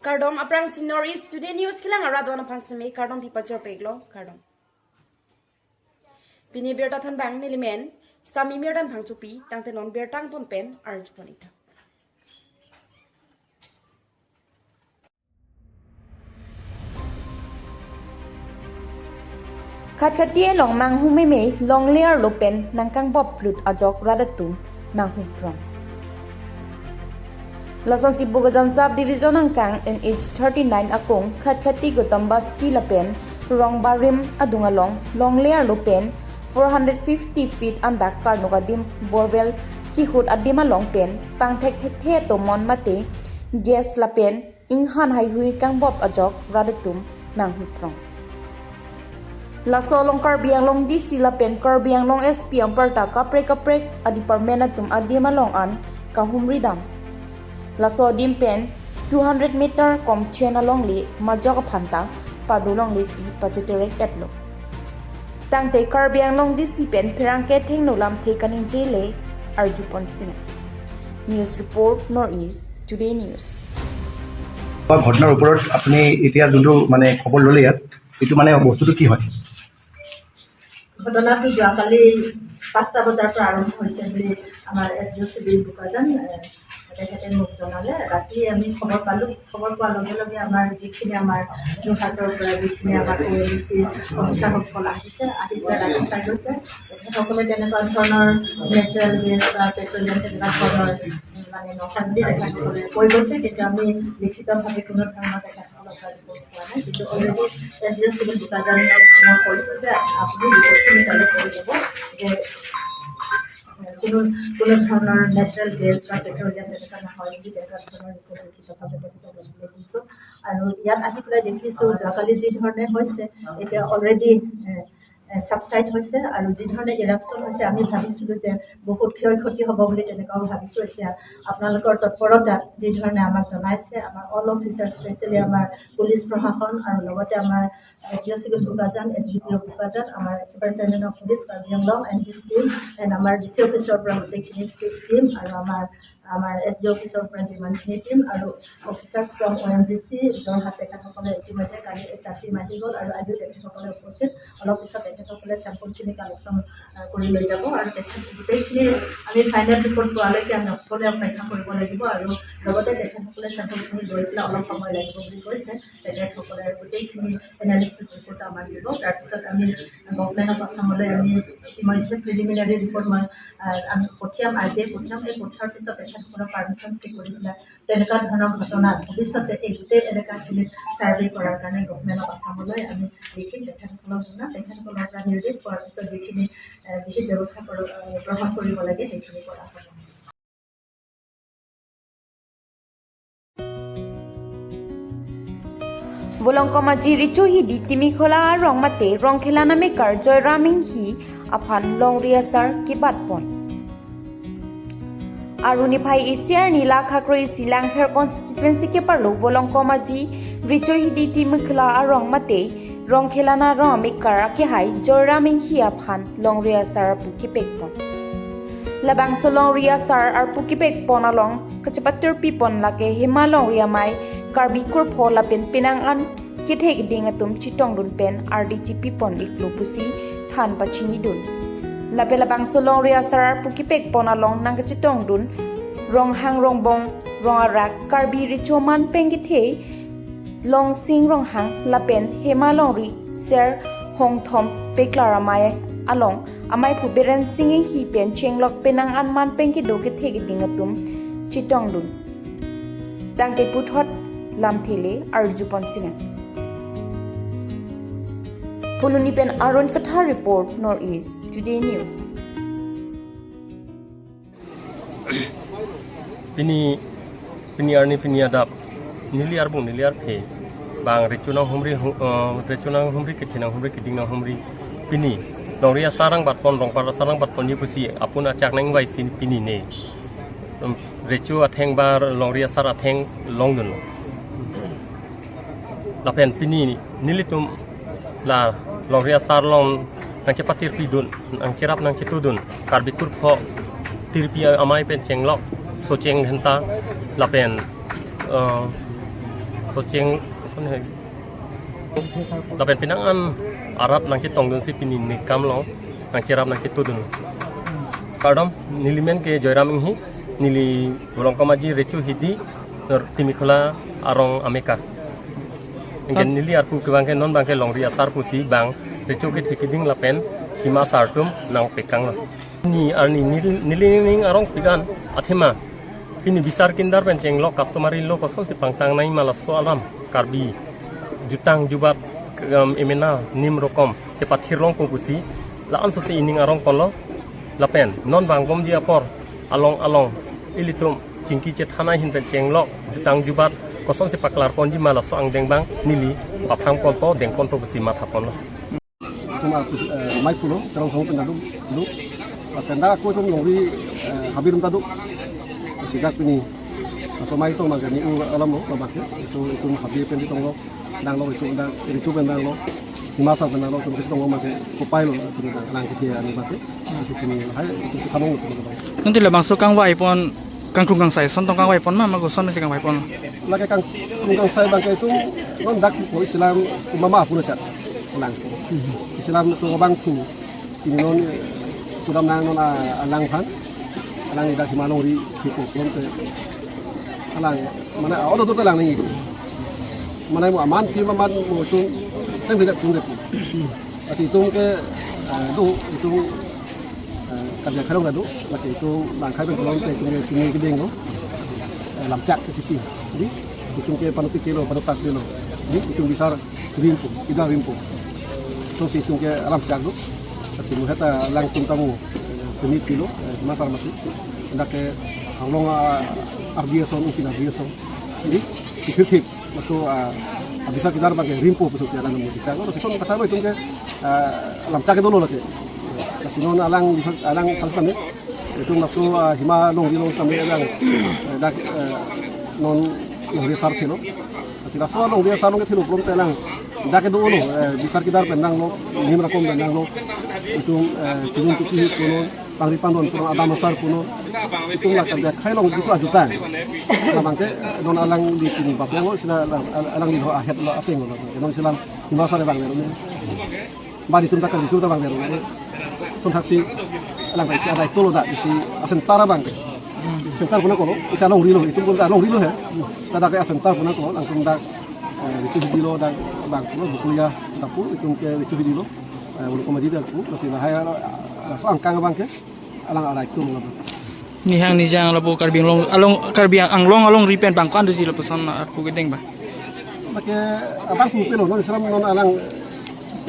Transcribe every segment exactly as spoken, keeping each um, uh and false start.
Kardom, aphrangsi North East Today News kelang arat do-an aphan seme kardom pipachor peklo, kardom. Pini birta thanbang nelimen Sami Mirdan Phangchopi, tangte non birta angton pen arjupon ita. Khatkhati along manghumeme longle arlo pen nangkangbop plut ajok rat atum manghumprong. Lasonsi Bokajan Sub Division angkang N H thirty-nine akung Khatkhati Gautam Basti lapen Rongbarim adung along longle arlo pen four hundred fifty feet andak karnok adim borewell kihut adim along pen pangthek thekthe atomon mate gas lapen inghan haihui kangbop ajok rat atum manghumprong. Laso along Karbi Anglong D C lapen Karbi Anglong S P amparta kaprek kaprek a-department atum adim along an kahumridam. Laso adim pen two hundred meter komchen alongle majok aphanta pado longlesi pacheterek etlo. Tangte Karbi Anglong D C pen pherangke thengno lamthe kaningjele arjupon sinang. News report, North East Today News. বা ঘটনাৰ ওপৰত আপুনি এতিয়া যোনটো মানে খবৰ ল'লে ইয়াত, এইটো মানে বস্তুটো কি হয়? ঘটনাটো যোৱাকালি পাঁচটা বজাৰ পৰা আৰম্ভ হৈছে বুলি আমাৰ S D O' civil Bokajan, এ, তেখেতে মোক জনালে। ৰাতি আমি খবৰ পালোঁ। খবৰ পোৱাৰ লগে লগে আমাৰ যিখিনি আমাৰ যোৰহাটৰ পৰা যিখিনি আমাৰ অ' এন জি চি অফিচাৰসকল আহিছে, আহি পেলাই ৰাতি চাই গৈছে। তেখেতসকলে তেনেকুৱা ধৰণৰ নেচাৰেল গেছ বা পেট্ৰলিয়াম তেনেকুৱা ধৰণৰ মানে নহয় বুলি তেখেতসকলে কৈ গৈছে, কিন্তু আমি লিখিতভাৱে কোনো ধৰণৰ তেখেতসকলৰ পৰা ৰিপৰ্ট পোৱা নাই। কিন্তু অলৰেডি এছ ডি অ' চিভিল বোকাজানত মই কৈছোঁ যে আপুনি ৰিপৰ্টখিনি কালেক্ট কৰি ল'ব যে কোনো, কোনো ধৰণৰ নেচাৰেল গেছ বা পেট্ৰলিয়াম তেনেকুৱা নহয় বুলি তেনেকুৱা ধৰণৰ ৰিপৰ্ট লিখিতভাৱে তেখেতক ল'বলৈ দিছোঁ। আৰু ইয়াত আহি পেলাই দেখিছোঁ যোৱাকালি যি ধৰণে হৈছে, এতিয়া অলৰেডি ছাবচাইড হৈছে আৰু যি ধৰণে ইৰাপশ্যন হৈছে, আমি ভাবিছিলোঁ যে বহুত ক্ষয় ক্ষতি হ'ব বুলি তেনেকুৱাও ভাবিছোঁ। এতিয়া আপোনালোকৰ তৎপৰতা যি ধৰণে আমাক জনাইছে, আমাৰ অল অফিচাৰ, স্পেচিয়েলি আমাৰ পুলিচ প্ৰশাসন আৰু লগতে আমাৰ S D O' civil Bokajan, S D P O' Bokajan, আমাৰ superintendent of police Karbi Anglong and his team, and আমাৰ ডি চি অফিচৰ পৰা গোটেইখিনি টিম আৰু আমাৰ, আমাৰ এছ ডি অ' অফিচৰ পৰা যিমানখিনি টিম আৰু officers from O' N G C Jorhat তেখেতসকলে ইতিমধ্যে কালি এটা টিম আহি গ'ল আৰু আজিও তেখেতসকলে উপস্থিত। অলপ পিছত তেখেতসকলে চেম্পলখিনি কালেকশ্যন, আহ, কৰি লৈ যাব আৰু তেখেত গোটেইখিনি আমি ফাইনেল ৰিপৰ্ট পোৱালৈকে আমি সকলোৱে অপেক্ষা কৰিব লাগিব আৰু লগতে তেখেতসকলে চেম্পলখিনি লৈ পেলাই অলপ সময় লাগিব বুলি কৈছে। তেখেতসকলে গোটেইখিনি এনালিচিছ ৰিপৰ্ট আমাক দিব। তাৰপিছত আমি গভৰ্ণমেণ্ট অফ আছামলৈ আমি ইতিমধ্যে প্ৰিলিমিনাৰী ৰিপৰ্ট মই, আহ, আমি পঠিয়াম, আজিয়ে পঠিয়াম। এই পঠিওৱাৰ পিছত তেখেতসকলৰ পাৰ্মিশ্যন চেক কৰি পেলাই তেনেকুৱা ধৰণৰ ঘটনা ভৱিষ্যতে এই গোটেই এলেকাখিনিত ছাৰ্ভে কৰাৰ কাৰণে গভৰ্ণমেণ্ট অফ আছামলৈ আমি লিখিম, তেখেতসকলক জনাম। তেখেতসকলৰ পৰা নিৰ্দেশ পোৱাৰ পিছত যিখিনি, এ, বিহিত ব্যৱস্থা কৰ-, এ, গ্ৰহণ কৰিব লাগে সেইখিনি কৰা হ'ব। Volongkom Aji Richo Hidi Timikhola arong mate Rongkhelan amekar Joyram Enghi aphan longri asar kebatpon. Arni phai isi arni la khakro isi Langpher constituency keparlo Volongkom Aji Richo Hidi Timikhola arong mate Rongkhelan arong amekar akehai Joyram Enghi aphan longri asar arpu kepekpon. Labangso longri asar arpu kepekpon along kachepatirpipon lake Hema Longri Amei, Karbi Kurpho lapen penang an kethek ding atum chetongdun pen ardi chepipon iklo pusi than pachinidun. Lapen labangso longri asar arpu kepekpon along nangkachetongdun Ronghang Rongbong, Rong Arak, Karbi Recho Manpeng kethe Longsing Ronghang lapen Hema Longri Ser Hongthom Peklar Amei along Ameiphu Biren Sing Enghi pen chenglok penang an manpeng kedo kethek ding atum chetongdun. Tangte puthot lamthe le arjupon sinang. Phuloni pen Arun Kathar report, North East Today News. Pini, pini arni pini adap, neli arbung neli arphe, bang recho nanghumri hu-, eh, recho nanghumri kethe nanghumri keding nanghumri pini. Longri asar nangbatpon, rongpar asar nangbatpon ni pusi apun achak nangvaisi pini ne. Em, recho atheng ba longri asar atheng longdunlo. Lapen pini nelitum la longri asar along nangchepatirpidun, nangcherap nangchetudun Karbi Kurpho Tirpi Amei pen chenglok Socheng Dhenta lapen, eh, Socheng, son he. Lapen penang an arat nangchetongdunsi pini ne kam along nangcherap nangchetudun. Kardom, neli men ke Joyram Inghi, neli Volongkom Aji Recho Hidi, Nor Timikhula arong ameka. Anke neli arpu kevang ke non abang ke longri asar pusi bang recho kethe keding lapen hima asar atum nangpekanglo. Ni arni neli, neli ning arongpik an athema pini bisar kindar pen chenglok customary law kosonsi pangtang nangji ma laso alam, Karbi jutang jubat, em, emena nim rokom chepathir longpo pusi la-an sosi ining arongponlo. Lapen non vangbomji apor along along ilitum chingki chethan ahin pen chenglok jutang jubat kosonsi paklarponji ma laso angdeng abang neli paphrangponpo, dengponpo pusi mathaponlo. Itum, eh, mai pulo, terang song penda do, do. Penda ako itum longri, eh, habi atum ta do. Sejak pini, laso mai itum makan ni u alam lo, mabak ya. So itum habi pen chetonglo, danglo itum dang, recho pen danglo, hima asar pen danglo, itum chetonglo makan, kopai lo, itum dang, lang kiti ani makan. So pini, lahai, itum chethanong itum dang. Nanti labangso kangvaipon, kangkrung kangsai, son tong kangvaipon ma, ma koson si kangvaipon? Lake kangkrung kangsai abang ke itum, non dak po Islam mama pun chat lang. Islam so abang tu, pini non, eh, kudam nang non, ah, alang aphan, alang dak hima longri kipu pulote, alang, mane, ah, odo tu alang ni. Mane mo aman, pi aman mo itum, tem beda pun deh. Lasi itum ke, eh, do, itum, eh, karja kharong ta do, lake itum bang khai pen pulote itum ke sini keding lo. Eh, lamchak ke chipi. Jadi, itum ke panupik chelo, panutak chelo. Jadi, itum bisar rimpo, ida rimpo. Lasi itum ke lamchak do. Lasi muheta alangtum tamu, eh, sini pilo, eh, hima asar masi. Dak ke along, ah, ardi ason, ukin ardi ason. Jadi, sipirthip. Laso, ah, abisar kedar abang ke rimpo pusi alang namu bichar. Laso son kata lo itum ke, ah, lamchak ke dolo lake. Lasi non alang, alang pas kami. Itum laso, ah, hima longri lo sampai alang, eh, dak, eh, non longri asar thelo. Lasi laso longri asar along kethelo pulote alang dak ke dolo, eh, bisar kedar pen danglo, nim rokom pen danglo. Itum, eh, chunun tuki punon, pangri pandon punon, adam asar punon. Itum la karja khai along itum ajutang. Labang ke non alangli pini bapeng lo, sila alang, alangli lo ahet lo ateng lo. Non sila hima asar abang lo. Bang itum ta kali itum ta abang lo. Son thaksi alang ta isi adai tolo dak isi asentar abang. Sentar puna kolo, isi alongri lo, itum pun ta alongri lo he. Dak ke asentar puna kolo, alangtum dak, eh, recho hidi lo dak abang lo, Bukulia dapur, itum ke recho hidi lo. Eh, Volongkom Aji dak pu, lasi lahai, eh, laso angkang abang ke, alang arai tum lo. Nihang nijang lapu Karbi Anglong, along, Karbi Anglong alongri pen bang ko-an doji lapuson arpu kedeng ba? Lake abang pu pelo, non Islam non alang,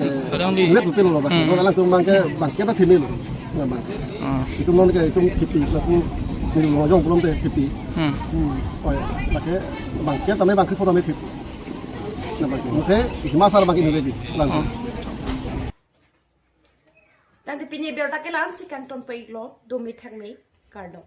eh, Alang di. Net pu pelo lo, bang. Hmm. Non alangtum abang ke, abang ke ta theme lo. Nah, abang. Ah. Itum non ke, itum thepi, lapu, ni lo jong belum te thepi. Hmm. Hmm. Oh ya, lake abang ke tame abang ke photo me thepi. Nah, abang ke. Mungkin, hima asar abang ke ini lagi, abang. Ah. Tangte pini abirta ke la-an si kangton pon-iklo, dome thakme, kardom.